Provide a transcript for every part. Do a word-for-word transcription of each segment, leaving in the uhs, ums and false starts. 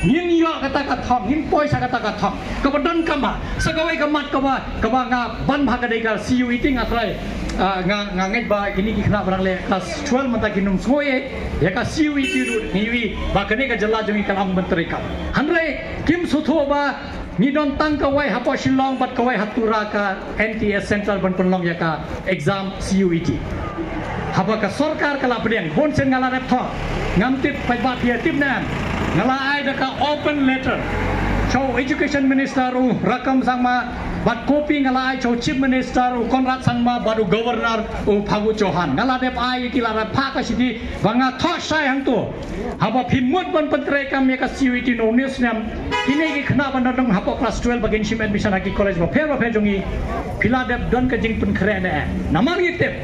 Ngin ïoh kata ka thong, ngin poi sha kata ka thong. Kaba donkam ba sa kawei ka mat kaba, kaba nga ban bha ka dei ka C U E T. Nga trai, ah, nga, nga ngeit ba kine ki khynnah ba dang leh class twelve mynta kin ym sngew ei ïa ka C U E T ruh. Ngi ïohi ba kane ka jylla jong ngi ka lam ban treikam. Hynrei kim sngewthuh ba ngi don tang kawei hapoh Shillong bad kawei ha Tura ka N T S Center ban pynlong ïa ka exam C U E T. Haba ka sorkar ka la pdiang, bun sien nga la dep thoh. Ngam tip paidbah phi ïa tip ne em. Nga la ai da ka open letter sha u Education Minister u Rakkam Sangma, bad copy nga la ai sha u Chief Minister u Conrad Sangma bad u Governor u Phagu Chauhan. Nga la dep ai, ki la dep phah ka shithi ba nga thoh shai hangto. Haba phi mut ban pyntreikam ïa ka C U E T na une u snem, kine ki khynnah ba dang don hapoh class twelve ba kin shim admission ha ki college bapher bapher jong ngi, phi la dep don ka jingpynkhreh ne em? Namar ngi tip,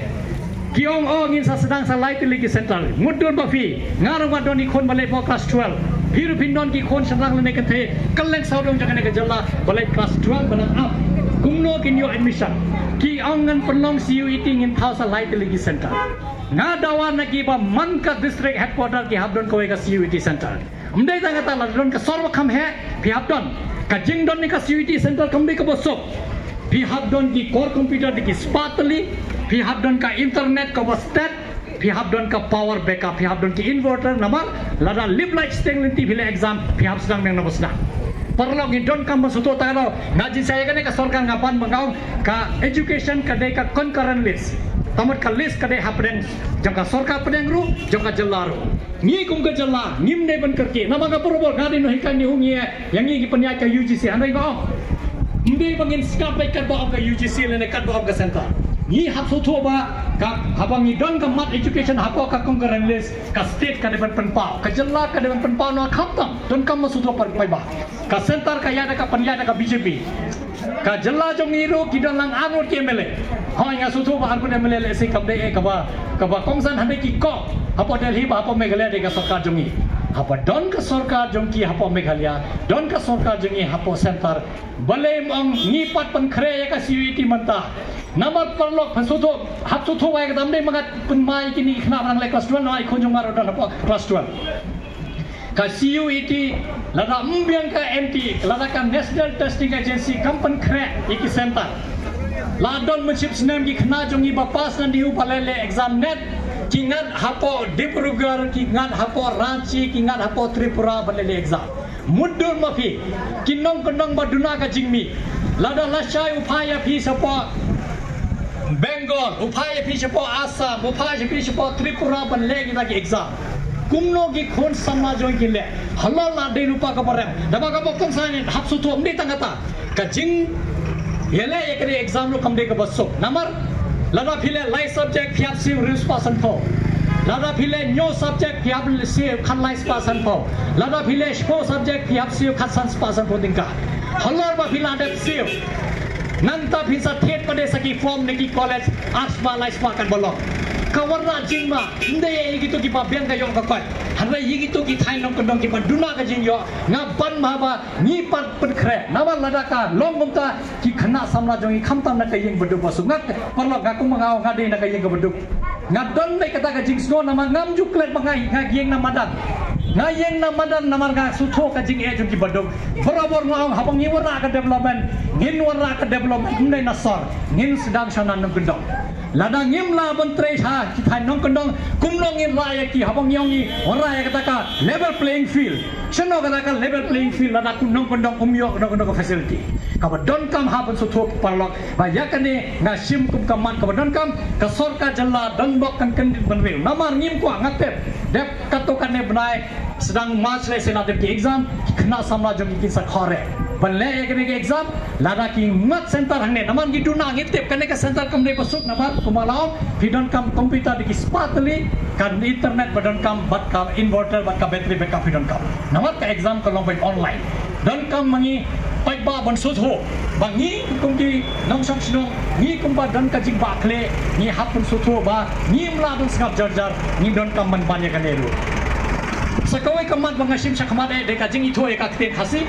ki ong, oh, ngin sa sdang sa lai tylli ki center. Mutdur ba phi, nga ruh nga don i khun ba leit hapoh class twelve. Phi ruh phin don ki khun shynrang lane kynthei kylleng sawdong jong kane ka jylla ba leit class twelve ba dang ap. Kumno kin ïoh admission? Ki ong ngan pynlong C U E T, ngin thaw sa lai tylli ki center. Nga dawa na ki ba man ka district headquarter ki hap don kawei ka C U E T center. Ym dei tang kata, la don ka sor ba kham heh phi hap don. Ka jingdon ïa ka C U E T center kam dei kaba suk. Phi hap don ki core computer da ki spah tylli, phi hap don ka internet kaba stet, phi hap don ka power backup, phi hap don ki inverter, namar lada lip light sting lynti phi leh exam, phi hap sdang biang na ba sdang. Paralok, ngi donkam ban sngewthuh. Tang ïa kane ka sorkar nga ban ba nga ong ka education ka dei ka concurrent list. Ka mut ka list ka dei hapdeng jong ka sorkar pdeng ruh, jong ka jylla ruh. Ngi kum ka jylla ngim dei ban kyrkieh. Namar nga barabor nga dei nonghikai, ngi ong ïa ngi ki pynïaid ka U G C, hynrei nga ong, ym dei ba ngin sngap beit katba ong ka U G C lane katba ong ka center. Ngi hap sngewthuh ba ka, haba ngi don ka mat education hapoh ka concurrent list, ka state ka dei ban pynpaw, ka jylla ka dei ban pynpaw na khamtam. Donkam ban sngewthuh paidbah. Ka center ka ïada, ka pynïada ka B J P. Ka jylla jong ngi ruh ki don lang arngut ki M L A. Hooid, nga sngewthuh ba arngut M L A lehse kam dei, eh, kaba, kaba kongsan, hynrei ki kok hapoh Delhi bad hapoh Meghalaya dei ka sorkar jong ngi. Haba don ka sorkar jong ki hapoh Meghalaya, don ka sorkar jong ngi hapoh center, balei ym ong ngi pat pynkhreh ïa ka C U E T mynta? Namar paralok, phin sngewthuh, hap sngewthuh wai, ka tam dei ma nga pynmai kine ki khynnah ba dang leh class twelve, namar i khun jong nga ruh don hapoh class twelve. Ka C U E T, lada ym biang ka N T A, lada ka National Testing Agency kam pynkhreh ïa ki center, la don mynshipsnem ki khynnah jong ngi ba pass na D U ba leh leh exam NET, ki ngat hapoh Dibrugarh, ki ngat hapoh Ranchi, ki ngat hapoh Tripura ba leh leh exam. Mutdur ma phi, ki nongkyndong ba duna ka jingmih, lada lashai u phai ïa phi shapoh Bengal, u phai ïa phi shapoh Assam, u phai ïa phi shapoh Tripura ban leh kita ki exam. Kumno ki khun samla jong ngi kin leh? Halor la dei lypa kaba rem. Naba kaba kongsan, hap sngewthuh, ym dei tang kata, ka jingïaleh ïa kane exam ruh kam dei kaba suk. Namar lada phi leh lai subject phi hap siew hynriew spah sanphew. Lada phi leh hynñiew subject phi hap siew khatlai spah sanphew. Lada phi leh shiphew subject phi hap siew khatsan spah sanphew tyngka. Halor ba phi la dep siew, nangta phin sa thied pat de sa ki form na ki college, ar spah lai spah katba long. Ka wanrah jingma ym dei ïa kito kiba biang ka ïong ka koit, hynrei ïa kito ki thaiñ nongkyndong kiba duna ka jingïoh. Nga ban ma ba ngi pat pynkhreh. Namar lada ka long kumta, ki khynnah samla jong ngi khamtam na ka ïing ba duk ba suk. Nga, paralok, nga kum nga ong, nga dei na ka ïing kaba duk. Nga don beit kata ka jingsngew namar ngam ju klet ba nga, nga ïeng na madan. Nga ïeng na madan namar nga sngewthuh ka jingeh jong ki ba duk. Barabor nga ong, haba ngi wanrah ka development, ngin wanrah ka development ym dei na sor, ngin sdang sha na nongkyndong. Lada ngim lah ban trei sha ki thaiñ nongkyndong, kumno ngin rah ïa ki? Haba ngi ong ngi wanrah ïa kata ka level playing field, shano kata ka level playing field lada ki nongkyndong ym ïoh kano kano ka facility? Kaba donkam hap ban sngewthuh, paralok, ba ïa kane nga shim kum ka mat kaba donkam. Ka sorkar jylla donbok kan kyndit bynriew. Namar ngim kwah, nga tip, dep katto katne bnai, sdang March lehse la dep ki exam, ki khynnah samla jong ngi kin sa khohreh ban leh ïa kane ka exam. Lada ki mad center hangne, namar ngi duna, ngi tip kane ka center kam dei ba suk, namar kumba la ong, phi donkam computer da ki spah tylli, ka internet ba donkam, bad ka inverter, bad ka battery backup phi donkam. Namar ka exam ka long beit online. Donkam ma ngi paidbah ban sngewthuh ba ngi kum ki nongshong shnong, ngi kumba don ka jingbakla, ngi hap ban sngewthuh ba ngim lah ban sngap jar jar, ngi donkam ban ban ïa kane ruh. Sa kawei ka mat ba nga shim shakhmat eh, dei ka jingithuh ïa ka ktien Khasi.